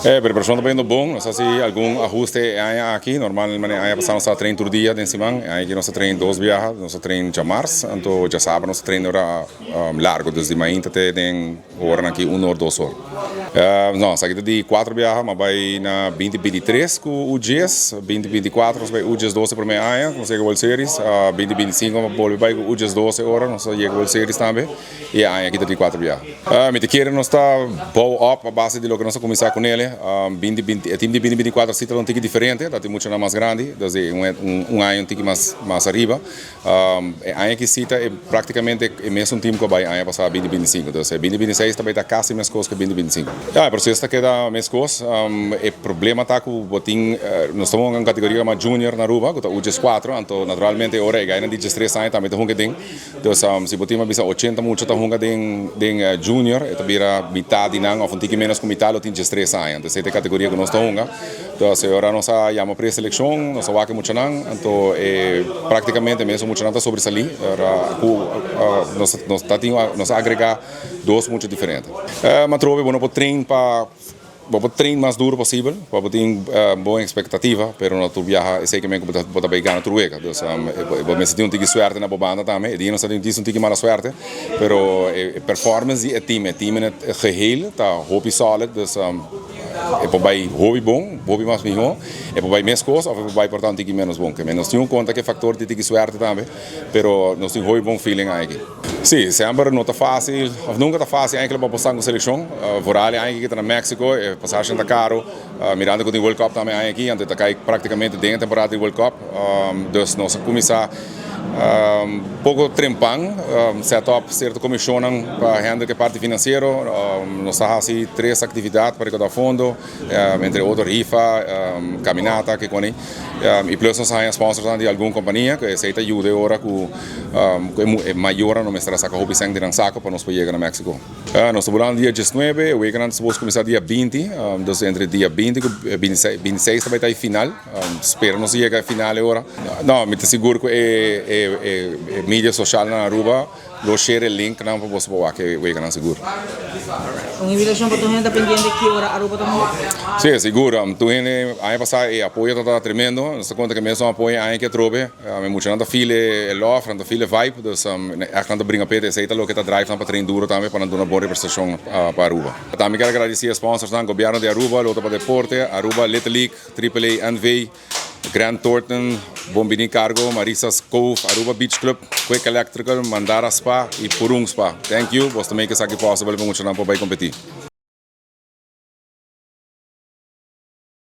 E preparacion ta bayendo bon, nos a haci algun ahuste e aña aki. Normal manera aña pasa nos a train tur dia den siman, e aña aki nos a train dos biaha, nos a train djamars, anto djasabra nos a train ora largo, dus di mainta te den oranan aki un or, 2 or. No, esaki ta di cuatro biaha, mi a bay na 2023 cu U10, 2024 nos a bay U12 prome aña, nos a yega World Series, 2025 mi a bolbe bay cu U12 ora, nos a yega World Series tambe. E aña aki ta di cuatro biaha. Mi ta kere nos ta bou op a base di loke nos a cuminsa cu nele. 2020, e team di 2024 si ta un tiki diferente, ta tin muchanan mas grandi, dus di un aña un tiki mas mas ariba. E aña aki si ta practicamente e mesun team cu a bay aña pasa 2025. Dus e 2026 ta bay ta casi mescos cu 2025. Ya, e proceso ta keda mescos. E problema ta cu bo tin, nos ta hunga un categoria mas junior na Aruba cu ta U14, anto naturalmente ora e gainan di 13 aña tambe ta hunga den. Dus si bo tin a bisa 80 mucha ta hunga den junior, e ta bira mitad di nan of un tiki menos ku mitad lo tin 13 aña. Entonces e ta e kategoria ku nos ta hunga. Dus e ora nos a yama preselekshon, nos a wak e muchanan, anto e praktikamente mesun muchanan ta sobresalí. Ora ku nos ta tin nos a agrega dos mucha diferente. Matrobe bo no por train pa. Bo por train mas duro posibel, pa bo tin bon expectativa, pero no tur biaha esey ke men ku bo ta bay gana tur wega. Dus bo mester tin un tiki suerte na bo banda tambe. E dia nos ta tin un tiki mala suerte, pero e performance di e team, e team in het geheel ta hopi solid. Dus e por bay hopi bon, hopi mas miho, e por bay mescos of e por bay por ta un tiki menos bon. Ke men nos tin un conta ke factor di tiki suerte tambe, pero nos tin hopi bon feeling aki. Sí, semper no ta fácil, of nunca ta fácil eigenlijk pa apostar cu seleccion. Vooral e aña aki ta na Mexico, e pasajenan ta caro. Mirando cu tin World Cup tambe aña aki, anto ta cay practicamente den e temporada di World Cup. Dus nos a cuminsa poco trempan, set up cierto comisionnan pa handle cu e parti financiero. Nos ta haci tres actividad pa recauda fondo. Entre otro rifa, caminata, ke koni. Y plus nos a haña sponsorsnan di algun compania, ku esei ta yuda e ora ku e mayornan no mester a saca hopi sèn di nan saco pa nos por yega na Mexico. Nos ta bulando dia 19, e weeknan ta supos cuminsa dia 20, dus entre dia 20 ku 26 ta bay ta e final. Spera nos yega e final e ora. No, mi ta sigur ku e media socialnan na Aruba lo share e linknan pa boso por wak e weganan sigur. Un invitacion pa tur hende ta pendiente ki ora Aruba ta hunga? Si, sigur. Tur hende, aña pasa e apoyo tabata tremendo. Nos ta konta ku e mesun apoyo aña aki atrobe. E muchanan ta feel e love, nan ta feel e vibe. Dus ègt nan ta bringa p'e. Esei ta loke ta drive nan pa train duro tambe pa nan duna bon representacion pa Aruba. Tambe kier a gradisi e sponsorsnan, Gobierno di Aruba, Lotto pa Deporte, Aruba Little League, Triple A NV. Grant Thornton, Bon Bini Cargo, Marisa's Cove, Aruba Beach Club, Quick Electrical, Mandara Spa y Purun Spa. Thank you, bos ta make esaki possible pa muchanan por bay competi.